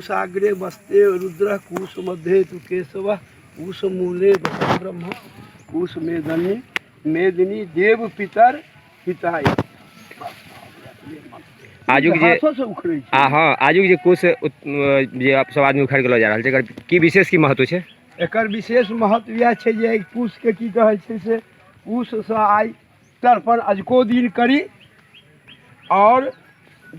कुशाग्रे वस्ते रुद्र कुश मध्ये तु केशव कुश मूले बसं ब्रह्म कुश मेदनी मेदिनी देव पितर हिताय। आजुक जे हाथोसँ उखड़ै छै। आ हँ, आजुक जे कुश जे आप सब आदमी उखाड़ि कऽ लऽ जा रहल छै, एकर की विशेष की महत्व छै? एकर विशेष महत्व इएह छै जे एहि कुशके की कहै छै से कुशसँ आइ तर्पण अजुको दिन करी आओर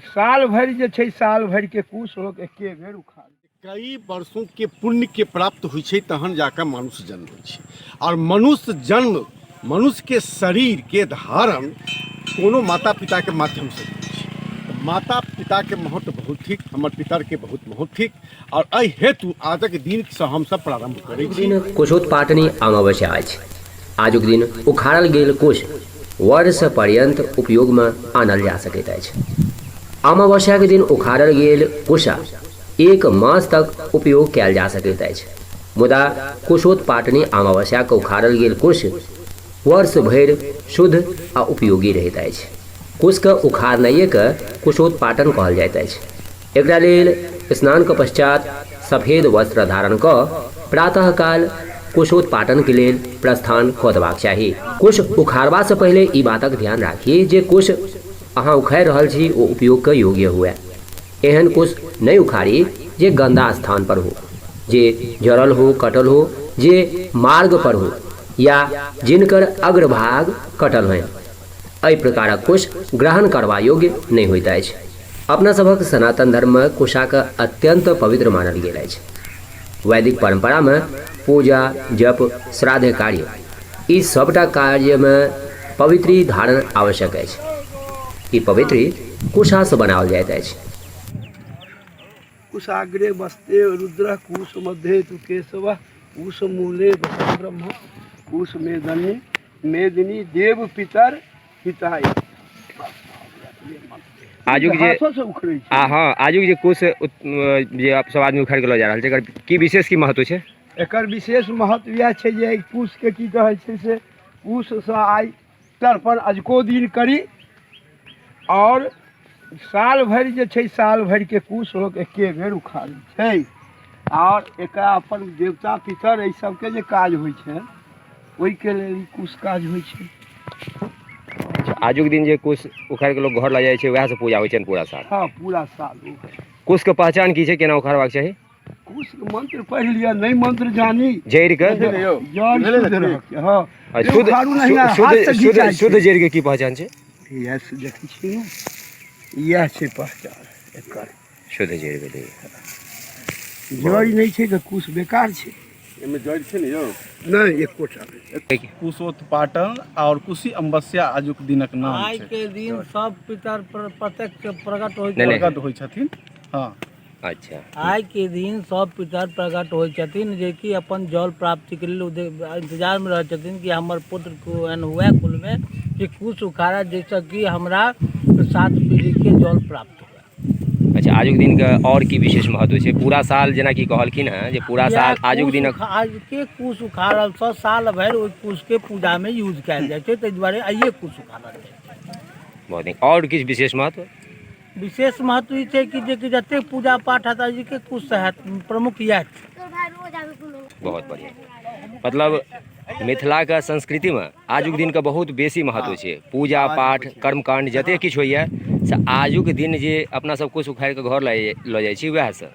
साल भरि जे छै साल भरिके कुश लोक एके बेर उखाड़ै। कई वर्षों के पुण्य के प्राप्त होइ छै तहन जाकऽ मनुष्य जन्म होइ छै। आओर मनुष्य जन्म मनुष्यके शरीरके धारण कोनो माता पिताके माध्यमसँ होइ छै। तऽ माता पिताके महत्व बहुत थिक, हमर पितरके बहुत महत्व थिक आओर एहि हेतु आजक दिनसँ हमसभ प्रारम्भ करै छी। दिन कुशोत्पाटनी अमावस्या अछि। आजुक दिन उखाड़ल गेल कुश वर्ष पर्यन्त उपयोगमे आनल जा सकैत अछि। अमावस्याक दिन उखाड़ल गेल कुशा एक मास तक उपयोग कयल जा सकैत अछि। मुदा कुशोत्पाटनी अमावस्याक उखाड़ल गेल कुश वर्ष भरि शुद्ध आ उपयोगी रहैत अछि। कुशके उखाड़नाइएके कुशोत्पाटन कहल जाइत अछि। एकरा लेल स्नानक पश्चात सफेद वस्त्र धारण कऽ प्रातःकाल कुशोत्पाटनके लेल प्रस्थान कऽ देबाक चाही। कुश उखाड़बासँ पहिले ई बातक ध्यान राखी जे कुश अहाँ उखाड़ि रहल छी ओ उपयोगके योग्य हुए। एहन कुश नहि उखाड़ी जे गन्दा स्थान पर हो, जे जरल हो, कटल हो, जे मार्ग पर हो या जिनकर अग्रभाग कटल होइन। एहि प्रकारक कुश ग्रहण करबा योग्य नहि होइत अछि। अपना सभक सनातन धर्ममे कुशाके अत्यन्त पवित्र मानल गेल अछि। वैदिक परम्परामे पूजा, जप, श्राद्ध कार्य ई सभटा कार्यमे पवित्री धारण आवश्यक अछि। ई पवित्री कुशासँ बनाओल जाइत अछि। कुशाग्रे वस्ते रुद्र कुश मध्ये तु केशव कुश मूले बसं ब्रह्म कुश मेदनी मेदिनी देव पितर हिताय। आजुक जे हाथोसँ उखड़ै छै। आ हँ, आजुक जे कुश जे आप सब आदमी उखाड़ि कऽ लऽ जा रहल छै, एकर की विशेष की महत्व छै? एकर विशेष महत्व इएह छै जे एहि कुशके की कहै छै से कुशसँ आइ तर्पण अजुको दिन करी आओर साल भरि जे छै साल भरिके कुश लोक एके बेर उखाड़ै छै। आओर एकरा अपन देवता पितर एहि सबके जे काज होइ छै ओहिके लेल ई कुश काज होइ छै। अच्छा, आजुक दिन जे कुश उखाड़ि कऽ लोक घर लऽ जाइ छै उएहसँ पूजा होइ छनि पूरा साल? हँ, पूरा साल। कुशके पहचान की छै, केना उखाड़बाक चाही? कुश मंत्र पढ़ि लिअ, नहि मंत्र जानी जड़ि के जड़ शुद्ध रहक। हँ, आ शुद्ध उखाड़ू नहि, शुद्ध हाथसँ शुद्ध घिचाइ शुद्ध छै। जड़ि के की पहचान छै? इएह से देखै छियै ने, इएह छै पहचान एकर। शुद्ध जड़ि भेलै। जड़ि नहि छै तऽ कुश बेकार छै। एहिमे जड़ि छै ने यौ? नहि, एकोटा नहि। कुशोत्पाटन आओर कुशी अमावस्या आजुक दिनक नाम आइ छै। के दिन सब पितर प्रत्यक्ष प्रकट होइ नहि, नहि। प्रकट होइ छथिन। हँ। अच्छा। आइ के दिन सब पितर प्रकट होइ छथिन जेकि अपन जल प्राप्तिके लेल इंतजारमे रहै छथिन कि हमर पुत्र को एहन हुए कुलमे कि कुश उखाड़े जाहिसँ कि हमरा सात पीढ़ीके जल प्राप्त हुए। अच्छा, आजुक दिनके आओर की विशेष महत्व छै? पूरा साल जेनाकि कहलखिन हेँ जे पूरा साल आजुक दिनक आजके कुश उखाड़लसँ साल भरि ओहि कुशके पूजामे यूज कयल जाइ छै, ताहि दुआरे आइए कुश उखाड़ल जाइ छै। बहुत नीक। आओर किछु विशेष महत्व? विशेष महत्व ई छै कि जेकि जतेक पूजा पाठ हैत आजुके कुशसँ हैत, प्रमुख इएह छै। बहुत बढ़िआँ। मतलब मिथिलाके संस्कृतिमे आजुक दिनके बहुत बेसी महत्व छै। पूजा पाठ कर्मकाण्ड जतेक किछु होइए से आजुक दिन जे अपना सब कुश उखाड़ि कऽ घर लऽ जाइ छी उएहसँ।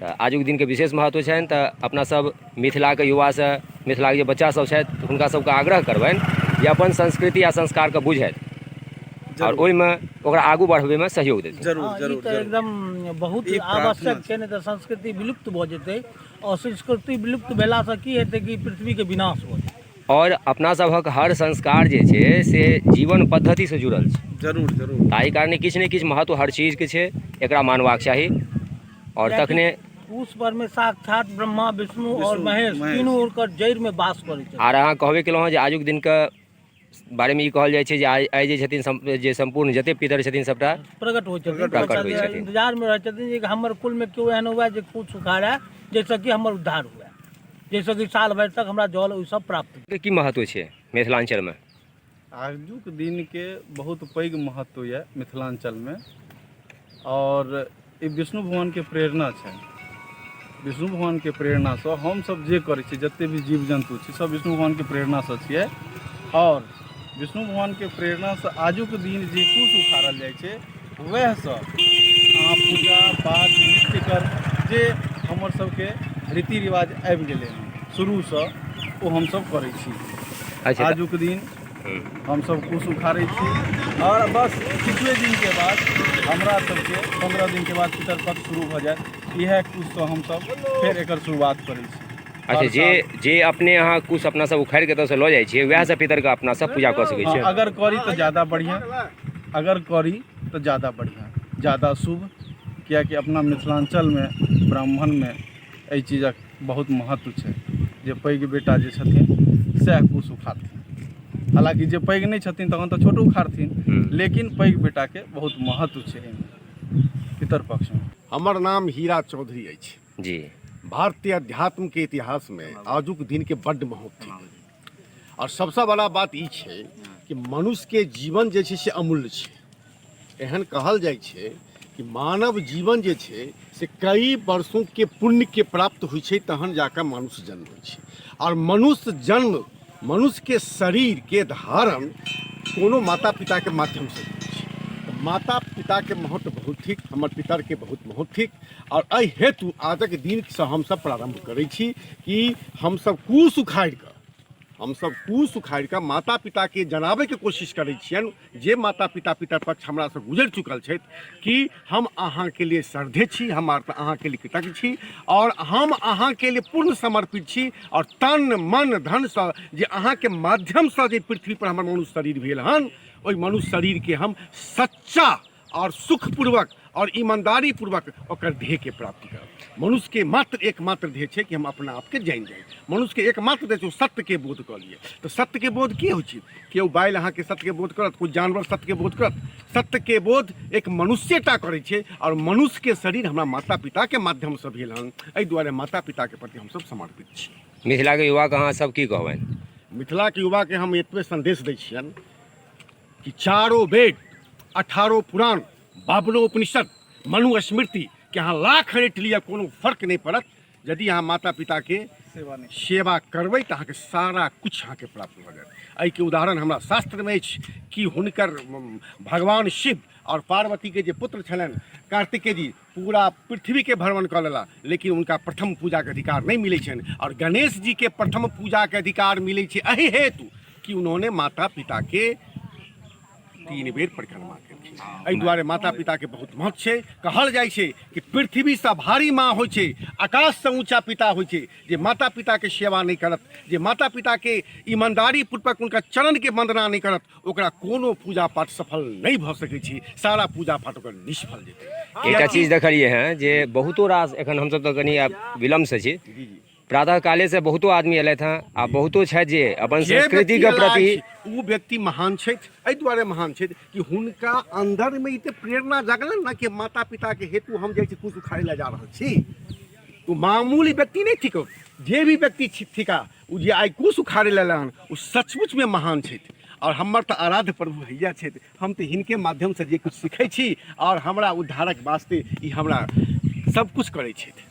तऽ आजुक दिनके विशेष महत्व छनि। तऽ अपना सब मिथिलाके युवासँ, मिथिलाके जे बच्चा सब छथि हुनका सबके आग्रह करबनि जे अपन संस्कृति आ संस्कारके बुझथि आओर ओहिमे ओकरा आगू बढ़बैमे सहयोग देथिन। जरूर। हँ, ई जरूर। तऽ जरूर एकदम बहुत ई प्रार्थना आवश्यक छै, नहि तऽ संस्कृति विलुप्त भऽ जेतै आओर संस्कृति विलुप्त भेलासँ की हेतै कि पृथ्वीके विनाश भऽ जेतै। आओर अपना सभक हर संस्कार जे छै से जीवन पद्धतिसँ जुड़ल छै। जरूर जरूर। ताहि कारणे किछु ने किछु महत्व हर चीजके छै, एकरा मानबाक चाही आओर कियाकि तखने कुश पर में साक्षात ब्रह्मा विष्णु और विष्णु, महेश महेश। तीनू ओकर जड़ि में वास करै छथिन। आर अहाँ कहबे केलहुँ हँ जे आजुक दिनके बारेमे ई कहल जाइ छै जे आइ आइ जे छथिन जे सम्पूर्ण जते पितर छथिन सबटा प्रकट होइ छथिन। प्रकट होइ छथिन। इंतजार में रहै छथिन जे हमर कुल में केओ एहन हुए जे कुश उखाड़े जाहिसँ कि हमर उद्धार हुए, जाहिसँ कि साल भरि तक हमरा जल ओहिसँ प्राप्त के की महत्व छै मिथिलाञ्चलमे? आजुक दिनके बहुत पैघ महत्व यऽ मिथिलाञ्चलमे आओर ई विष्णु भगवानके प्रेरणा छनि। विष्णु भगवानके प्रेरणासँ हमसभ जे करै छियै, जते भी जीव जन्तु छी सब विष्णु भगवानके प्रेरणासँ छियै। आओर विष्णु भगवानके प्रेरणासँ आजुक दिन जे कुश उखाड़ल जाइ छै वएहसँ अहाँ पूजा पाठ नित्य कर्म जे हमर सबके रीति रिवाज आबि गेलै हँ शुरूसँ, ओ हमसभ करै छी। अच्छा। आजुक दिन हमसभ कुश उखाड़ै छी आओर बस किछुए दिनके बाद हमरा सबके 15 दिनके बाद पितरपक्ष शुरू भऽ जायत। इएह कुशसँ हमसभ फेर एकर शुरुआत करै छी। अच्छा, जे जे अपने अहाँ कुश अपना सब उखाड़ि के एतऽसँ लऽ जाइ छियै, वएहसँ पितरके अपना सब पूजा कऽ सकै छियै? अगर करी तऽ ज्यादा बढ़िआँ, अगर करी तऽ ज्यादा बढ़िआँ, ज्यादा शुभ, किएकि अपना मिथिलाञ्चलमे ब्राह्मणमे एहि चीजक बहुत महत्व छै जे पैघ बेटा जे छथिन सएह कुश उखाड़थिन। हालाँकि जे पैघ नहि छथिन तहन तऽ छोटो उखाड़थिन, लेकिन पैघ बेटाके बहुत महत्व छै एहिमे पितरपक्षमे। हमर नाम हीरा चौधरी अछि। जी। भारतीय अध्यात्म के इतिहास में आजुक दिन के बड्ड महत्व थिक। और सबसँ बड़ा बात ई छै कि मनुष्य के जीवन जे छै से अमूल्य छै। एहन कहल जाइ छै कि मानव जीवन जे छै से कई वर्षों के पुण्य के प्राप्त होइ छै तहन जाकऽ मनुष्य जन्म होइ छै। और मनुष्य जन्म मनुष्य के शरीर के धारण कोनो माता पिता के माध्यम से होइ छै। तऽ माता पिता के महत्व बहुत थिक, हमर पितर के बहुत महत्व थिक। और एहि हेतु आजक दिनसँ हमसब प्रारम्भ करै छी कि हमसब कुश उखाड़ि कऽ, हमसब कुश उखाड़ि कऽ माता पिताके जनाबैके कोशिश करै छियनि जे माता पिता पितरपक्ष हमरासँ गुजरि चुकल छथि कि हम अहाँके लिए श्रद्धे छी, हम अहाँके लिए कृतज्ञ छी और हम अहाँके लिए पूर्ण समर्पित छी और तन मन धनसँ जे अहाँके माध्यमसँ जे पृथ्वीपर हमर मनुष्य शरीर भेल हन, ओहि मनुष्य शरीरके हम सच्चा और सुखपूर्वक और ईमानदारी पूर्वक ओकर ध्येयके प्राप्ति करब। मनुष्यके मात्र एकमात्र ध्येय छै कि हम अपना आपके जानि जाइ। मनुष्यके एकमात्र ध्येय छै ओ सत्यके बोध कऽ लिए। तऽ सत्यके बोध की होइ छै? केओ बालि अहाँके सत्यके बोध करत? कोइ जानवर सत्यके बोध करत? सत्यके बोध एक मनुष्यटा करै छै और मनुष्यके शरीर हमरा माता पिताके माध्यमसँ भेल हन, एहि दुआरे माता पिताके प्रति हमसब समर्पित छी। मिथिलाके युवाके अहाँ सब की कहबनि? मिथिलाके युवाके हम एतबे संदेश दै छियनि कि चारो वेद, 18 पुराण, 52 उपनिषद, मनु स्मृति के अहाँ लाख रटि लिअ कोनो फर्क नहि पड़त। यदि अहाँ माता पिताके सेवा करबै तऽ अहाँके सारा किछु अहाँके प्राप्त भऽ जायत। एहिके उदाहरण हमरा शास्त्रमे अछि कि हुनकर भगवान शिव आओर पार्वतीके जे पुत्र छलनि कार्तिकेय जी पूरा पृथ्वीके भ्रमण कऽ लेला, लेकिन हुनका प्रथम पूजाके अधिकार नहि मिलै छनि आओर गणेश जीके प्रथम पूजाके अधिकार मिलै छै एहि हेतु कि उन्होंने माता पिताके 3 बेर परिक्रमा केलखिन। एहि दुआरे माता पिताके बहुत महत्व छै। कहल जाइ छै कि पृथ्वीसँ भारी माँ होइ छै, आकाशसँ ऊँचा पिता होइ छै। जे माता पिताके सेवा नहि करत, जे माता पिताके ईमानदारी पूर्वक हुनका चरणके वंदना नहि करत, ओकरा कोनो पूजा पाठ सफल नहि भऽ सकै छै, सारा पूजा पाठ ओकर निष्फल जेतै। एकटा चीज देखलियै हँ जे बहुतो रास एखन हमसब तऽ कनि आब विलम्बसँ छी, प्रातः काले से बहुतो आदमी एलथि हँ आ बहुतो छथि जे अपन जे संस्कृति व्यक्ति के एला प्रति अछि, ओ व्यक्ति महान छथि। एहि दुआरे महान छथि कि हुनका अंदरमे एते प्रेरणा जगलनि ने कि माता पिताके हेतु हम जे छै कुश उखाड़ै लए जा रहल छी। ओ मामूली व्यक्ति नहि थिक, जे भी व्यक्ति थिका ओ जे आइ कुश उखाड़ै लए हन ओ सचमुचमे महान छथि। आओर हमर तऽ आराध्य प्रभु हैया छथि, हम तऽ हिनके माध्यमसँ जे किछु सीखै छी आओर हमरा उद्धारक वास्ते ई हमरा सब किछु करै छथि।